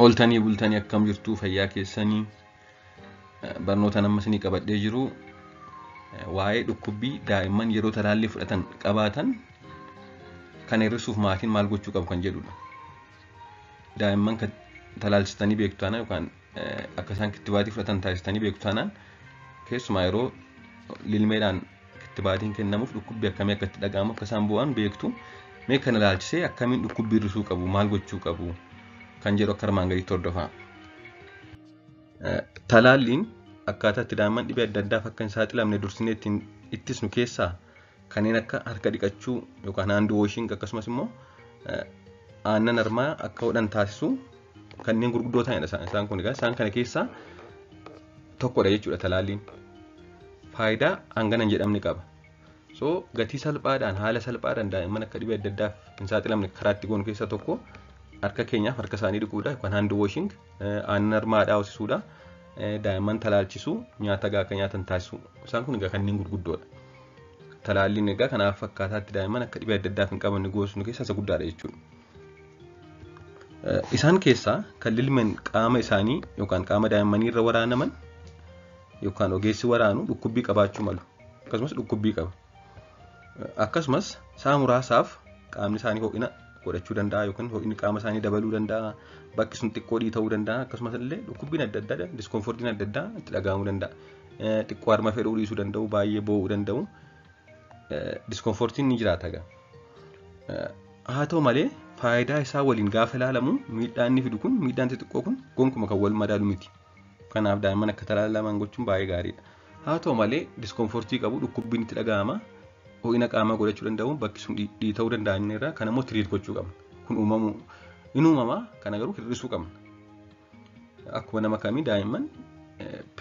Ooltanii bultanii akkam jirtu fayyaa keessanii barnoota amma isinii qabadhee jiru waa'ee dhukkubbii daa'imman yeroo talaallii fudhatan qabaatan kan hir'isuuf maatiin maal gochuu qabu kan jedhudha. Daa'imman kan talaalchitanii beektu taanaan yookaan akka isaan kittibaatii fudhatan taasistanii beektu taanaan keessumaa yeroo lilmeedhaan kittibaatiin kennamuuf dhukkubbii akkamii akka itti dhaga'amu akka isaan bu'an beektu. Mee kana ilaalchisee akkamiin dhukkubbii hir'isuu qabu maal gochuu qabu kan jedhu akka armaan gadiitti hordofaa. Talaalliin akkaataa itti daa'imman dhibee adda addaaf akka hin saaxilamne dursinee ittiin ittisnu keessaa kanneen akka harka dhiqachuu yookaan hand washing akkasumas immoo aannan harmaa akka hodhan taasisuu kanneen gurguddoo ta'anidha isaan kun egaa isaan kana keessaa tokkodha jechuudha talaalliin. Faayidaa hangana hin jedhamne qaba. So gatii salphaadhaan haala salphaadhaan daa'imman akka dhibee adda addaaf hin saaxilamne karaa itti goonu keessaa tokko harka keenyaaf harka isaanii dhiquudha yookaan hand washing, aannan harmaa hoosisuudha, daa'imman talaalchisuu, nyaata gahaa akka nyaatan taasisuu. Isaan kun egaa kanneen gurguddoodha. Talaalliin egaa kanaaf akkaataatti daa'imman akka dhibee adda addaaf hin qabamne goosnu keessaa isa guddaadha jechuudha. Isaan keessaa kan lilmeen qaama isaanii yookaan qaama daa'immanii irra waraanaman yookaan ogeessi waraanu dhukkubbii qabaachuu malu. Akkasumas dhukkubbii qaba. Akkasumas sa'a muraasaaf qaamni isaanii ho'ina godhachuu danda'a yookaan ho'inni qaama isaanii dabaluu danda'a. Bakki sun xiqqoo dhiita'uu danda'a. Akkasumas illee dhukkubbiin adda addaa discomfortiin adda addaa itti dhaga'amuu danda'a. Xiqqoo harma fedhuu dhiisuu danda'u, baay'ee boo'uu danda'u. Discomfortiin ni jiraata egaa. Haa ta'u malee faayidaa isaa waliin gaafa ilaalamu miidhaan inni fidu kun miidhaan xixiqqoo kun gonkumaa kan wal madaalu miti. Kanaaf daa'imman akka talaalaman gochuun baay'ee gaariidha. Haa ta'u malee discomfortii qabu dhukkubbiin itti dhaga'ama. Ho'ina qaamaa godhachuu danda'u bakki sun dhiita'uu danda'a inni irraa kan immoo treat gochuu qabna. Kun uumamuu in uumamaa kana garuu hir'isuu qabna. Akkuma nama kamii daa'imman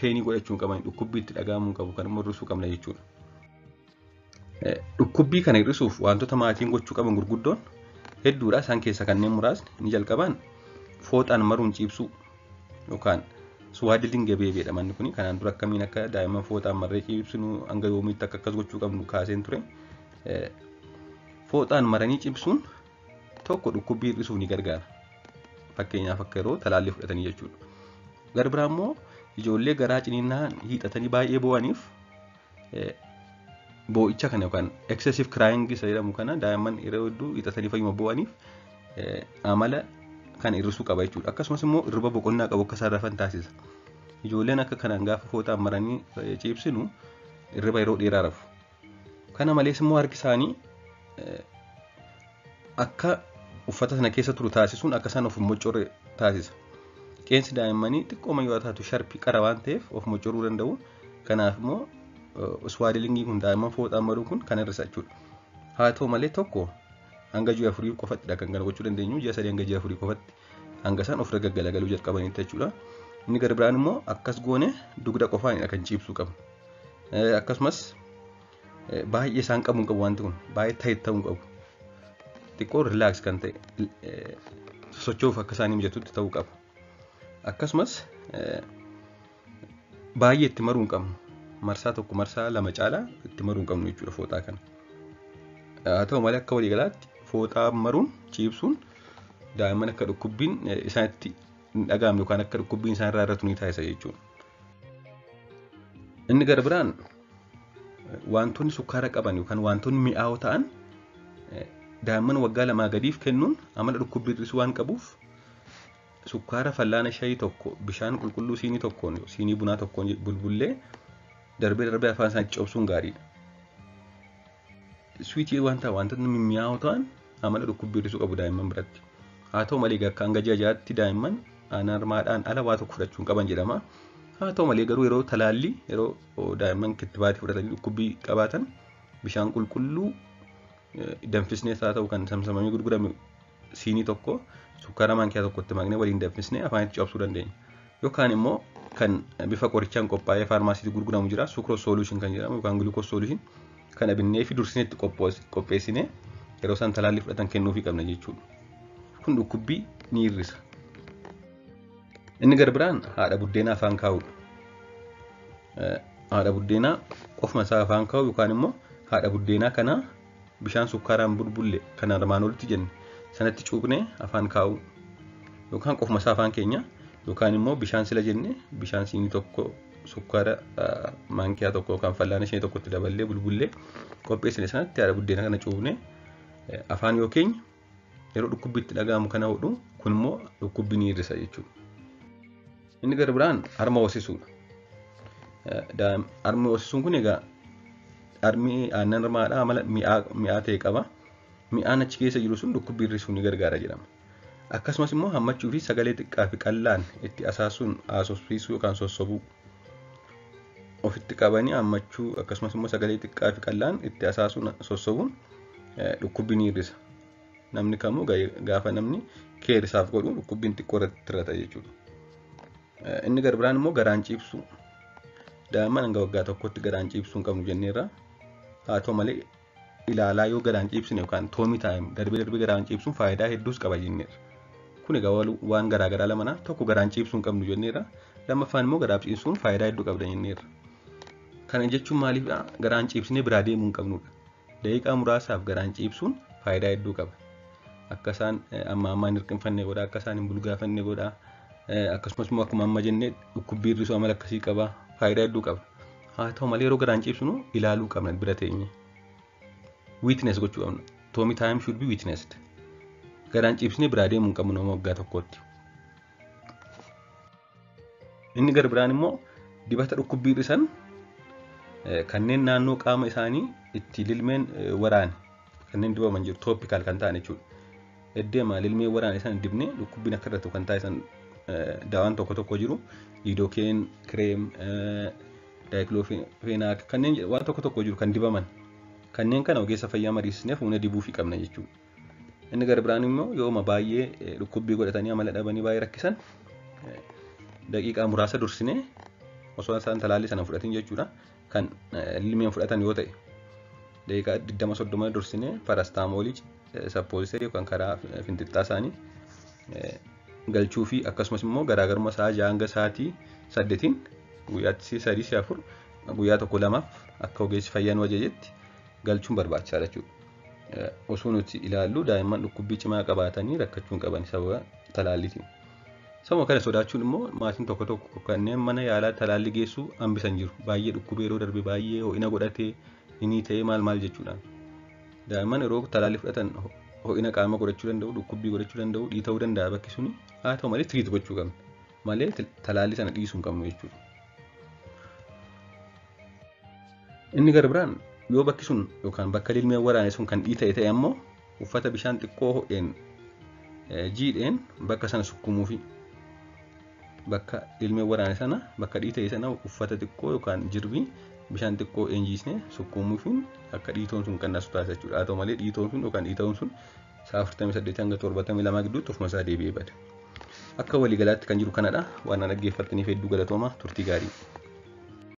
painii godhachuu hin qaban dhukkubbii itti dhaga'amuu hin qabu kan immoo hir'isuu qabna jechuudha. Dhukkubbii kana hir'isuuf wantoota maatiin gochuu qaban gurguddoon hedduudha. Isaan keessaa kanneen muraasni inni jalqabaan fooxaan maruun ciibsuu yookaan swaddling baby jedhama inni kuni. Kanaan dura akkamiin akka daa'imman fooxaan marree ciibsinu hanga yoomiitti akka akkas gochuu qabnu kaaseen ture. Fooxaan maranii ciibsuun tokko dhukkubbii hir'isuuf ni gargaara. Fakkeenyaaf akka yeroo talaallii fudhatanii jechuudha. Gara biraa immoo ijoollee garaa ciniinnaa hiixatanii baay'ee boo'aniif boo'icha kana yookaan excessive crying isa jedhamu kana daa'imman yeroo hedduu hiixatanii fayyuma boo'aniif amala kana hir'isuu qaba jechuudha. Akkasumas immoo hirriba boqonnaa qabu akka isaan rafan taasisa. Ijoolleen akka kanaan gaafa fooxaan maranii ciibsinu hirriba yeroo dheeraa rafu. Kana malees immoo harki isaanii akka uffata sana keessa turu taasisuun akka isaan of hin moccorre taasisa. Qeensi daa'immanii xiqqooma yoo taatu sharpii qara waan ta'eef of moccoruu danda'u. Kanaaf immoo swaddlingii kun daa'imman fooxaan maruu kun kan hir'isa jechuudha. Haa ta'u malee tokko hanga ji'a 4 qofattidha kan kana gochuu dandeenyu ji'a 3 hanga ji'a 4 qofatti hanga isaan ofirra gaggalagaluu jalqabanitti jechuudha. Inni gara biraan immoo akkas goone dugda qofaanidha kan ciibsuu qabnu. Akkasumas baay'ee isaan qabuu hin qabu wanti kun baay'ee tight ta'uu hin qabu. Xiqqoo relax kan ta'e socho'uuf akka isaanii mijatutti ta'uu qaba. Akkasumas baay'ee itti maruu hin qabnu. Marsaa tokko marsaa lama caalaa itti maruu hin qabnu jechuudha fooxaa kana. Haa ta'u malee akka waliigalaatti fooxaa maruun ciibsuun daa'imman akka dhukkubbiin isaanitti hin dhaga'amne yookaan akka dhukkubbiin isaan irraa irratu ni taasisa jechuudha. Inni gara biraan wantoonni sukkaara qaban yookaan wantoonni mi'aawoo ta'an daa'imman waggaa 2 gadiif kennuun amala dhukkubbii hir'isuu waan qabuuf sukkaara fallaana shayii tokko bishaan qulqulluu siinii tokkoon siinii bunaa tokkoon bulbullee darbee darbee afaan isaanii cobsuun gaariidha. Sweetii waan ta'an wantoonni mimmi'aawoo ta'an amala dhukkubbii hir'isuu qabu daa'imman biratti. Haa ta'u malee akka hanga ji'a 6tti daa'imman aannan harmaadhaan ala waa tokko fudhachuu hin qaban jedhama. Haa ta'u malee garuu yeroo talaallii yeroo daa'imman kittibaatii fudhatanii dhukkubbii qabaatan bishaan qulqulluu danfisnee haa ta'u kan samsamamee gurgurame siinii tokko sukkaara maankiyaa tokkotti maknee waliin danfisnee afaanitti cabsuu dandeenya. Yookaan immoo kan bifa qorichaan qophaa'ee faarmaasiitti gurguramu jira sucrose solution kan jedhamu yookaan glucose solution kana binnee fi dursinee itti qopheessinee yeroo isaan talaallii fudhatan kennuufii qabna jechuudha. Kun dhukkubbii ni hir'isa. Inni gara biraan haadha buddeenaa afaan kaa'uudha. Haadha buddeenaa qofuma isaa afaan kaa'u yookaan immoo haadha buddeenaa kana bishaan sukkaaraan bulbulle kan armaan olitti jenne sanatti cuuqnee afaan kaa'u. Yookaan qofuma isaa afaan keenya yookaan immoo bishaan sila jenne bishaan siinii tokko sukkaara maankiyaa tokko yookaan fallaana ishee tokkotti daballee bulbullee qopheessine sanatti haadha buddeena kana cuubnee afaan yoo keenya yeroo dhukkubbi itti dhaga'amu kana hodhu kun immoo dhukkubbi ni hir'isa jechuudha. Inni gara biraan harma hoosisuudha. Harmi hoosisuun kun egaa harmi aannan harmaadhaa amala mi'aa ta'e qaba. Mi'aan achi keessa jiru sun dhukkubbii hir'isuu ni gargaara jedhama. Akkasumas immoo hammachuu fi sagalee xiqqaa fi qallaan itti asaasuun haasofsiisuu yookaan sossobuu. Ofitti qabanii hammachuu akkasumas immoo sagalee xiqqaa fi qallaan itti asaasuun sossobuun dhukkubbii ni hir'isa. Namni kamuu gaafa namni keerisaaf godhu dhukkubbiin xiqqoo irratti tirata jechuudha. Inni gara biraan immoo garaan ciibsuu. Daa'imman hanga waggaa tokkotti garaan ciibsuu hin qabnu jenneerra. Haa ta'u malee ilaalaa yoo garaan ciibsine yookaan toomii taa'im darbee darbee garaan ciibsuun faayidaa hedduus qaba jenneerra. Kun egaa waan garaagaraa lamanaa tokko garaan ciibsuu hin qabnu jenneerra. Lammaffaan immoo garaan ciibsuun faayidaa hedduu qabda jenneerra. Kana jechuun maaliifidha? Garaan ciibsinee biraa deemuu hin qabnudha. Daqiiqaa muraasaaf garaan ciibsuun faayidaa hedduu qaba. Akka isaan amma ammaa hin hirqinfanne godha, akka isaan hin bulgaafanne godha. Akkasumas immoo akkuma amma jennee dhukkubbii hir'isuu amala akkasii qaba. Faayidaa hedduu qaba. Haa ta'u malee yeroo garaan ciibsinu ilaaluu qabna bira teenye. Witness gochuu qabna. Tummy time should be witnessed. Garaan ciibsinee biraa deemuu hin qabnu nama waggaa tokkootti. Inni gara biraan immoo dibata dhukkubbii hir'isan kanneen naannoo qaama isaanii itti lilmeen waraane kanneen dibaman jiru topical kan ta'an jechuudha. Eddeema lilmee waraane sana dibnee dhukkubbiin akka irratti kan taasisan daawaan tokko tokko jiru. Lidocaine cream, diclofenac kanneen waan tokko tokko jiru kan dibaman. Kanneen kana ogeessa fayyaa mariisisnee fuuna dibuufii qabna jechuudha. Inni gara biraan immoo yooma baay'ee dhukkubbii godhatanii amala dhabanii baay'ee rakkisan daqiiqaa muraasa dursinee osoo isaan talaallii sana fudhatin jechuudha. Kan lilmeen fudhatan yoo ta'e daqiiqaa 20-30 dursinee parastaamoolii suppository yookaan karaa fintixxaa isaanii galchuu fi akkasumas immoo garaagarummaa sa'a 6 hanga sa'aatii 8 guyyaatti 3 si'a 4 guyyaa tokko lamaaf akka ogeessi fayyaa nu ajajetti galchuun barbaachisaadha jechuudha. Osoo nuti ilaallu daa'imman dhukkubbii cimaa qabaatanii rakkachuu hin qaban sababa talaalliitiin. Sababa kana sodaachuun immoo maatiin tokko tokko kanneen mana yaalaa talaallii geessuu hambisan jiru. Baay'ee dhukkubee yeroo darbe baay'ee ho'ina godhatee inni ta'ee maal maal jechuudhaan. Daa'imman yeroo talaallii fudhatan ho'ina qaama godhachuu danda'u, dhukkubbii godhachuu danda'u, dhiita'uu danda'a bakki suni. Haa ta'u malee treat gochuu qabna. Malee talaallii sana dhiisuu hin qabnu jechuudha. Inni gara biraan yoo bakki sun yookaan bakka lilmeen waraane sun kan dhiita'e ta'e ammoo uffata bishaan xiqqoo ho'een jiidheen bakka sana sukkuumuufi bakka lilmeen waraane sana bakka dhiita'e sana uffata xiqqoo yookaan jirbii bishaan xiqqoo jiisnee sukkuumuufiin akka dhiitoon sun qannasu taasisa jechuudha. Haa ta'u malee dhiitoon sun yookaan dhiita'uun sun sa'a 48 hanga 72 gidduutti ofuma isaa deebi'ee bada. Akka waliigalaatti kan jiru kanadha. Waan na dhaggeeffattaniif hedduu galatooma turtii gaarii.